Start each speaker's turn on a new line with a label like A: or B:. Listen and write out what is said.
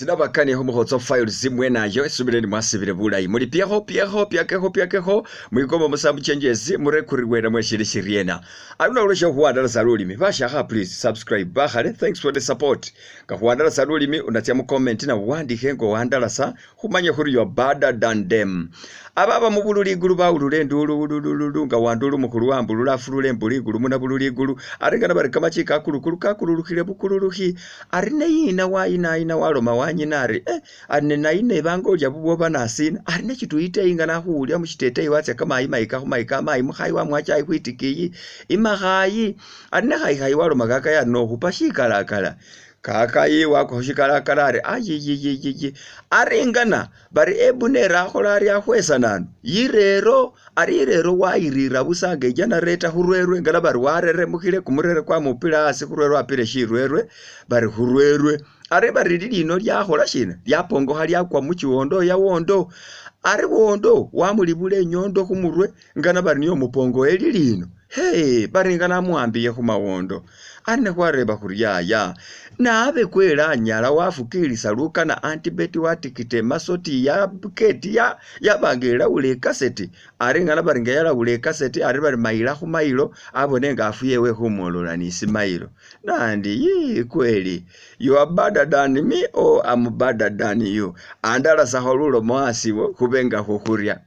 A: Sinabakani khu Mukhotso Files mwenayo esubile ndi mwasibile bulayi muli pyekho pyekho pyakekho pyakekho mwikomba musambu chenjesi murekuriwena mweshili shiriena ali nolwesho khuwandalasa lulimi bashakha please subscribe bakhale thanks for the support nga khuwandalasa lulimi unatsia mu comment na uwandikhe nga owandalasa khumanye khuri you are badder than them ababa mubulu ligulu bawulula endulu wulululu nga wandulu mukhulu wambulula afulula embulu igulu muna bulu ligulu ari nga nabari kamachi kakulukulu kakululukhile bukululukhi Ari ne yina wayinayina waloma wanyina ari, Eh, ari ne nayina ebanga olya bubwoba nasina? Ari ne chituyiteyi nga nakhuwulya mushiteteyi watsia kamayi mayika khu mayika amayi mukhayi wamuwa chai khwitikiyi imakhayi. Ari ne khayikhayi waloma kakayi ari nokhupa shikalakala. Kakayi wakwa khushikalakala ari ayiyiyiyiyi. Ari ngana Bari Ebuneri akhola ari akhwesa nanu? Yirero, ari irero wayirira busa nga ijanareta khurwerwe ngala bari wareremukhile kumurere kwamupile asi khurwerwe apile shirwerwe bari khurwerwe. Ari bari lilino lyakhola shina? Lyapongokha lyakwa muchiwondo yawondo. Ari wondo wamulibula inyondo khumurwe ngana bari niye umupongoye lilino. Hee, bari nga namuambiye khumawondo. Ari nekhwareba khuri yaya, naabe kweli anyala wafukilisa lukana Antibeti watikita emasoti ya keti ya yaba nga elawula ekaseti? Ari ngana bari nga yalawula ekaseti ari bari mayila khu mayilo abone nga afuyewe khumwolola ni simayilo. Nandi yii kweli you are badder than me or I'm badder than you. Andalasakho lulomo asiwo khube nga khukhurya.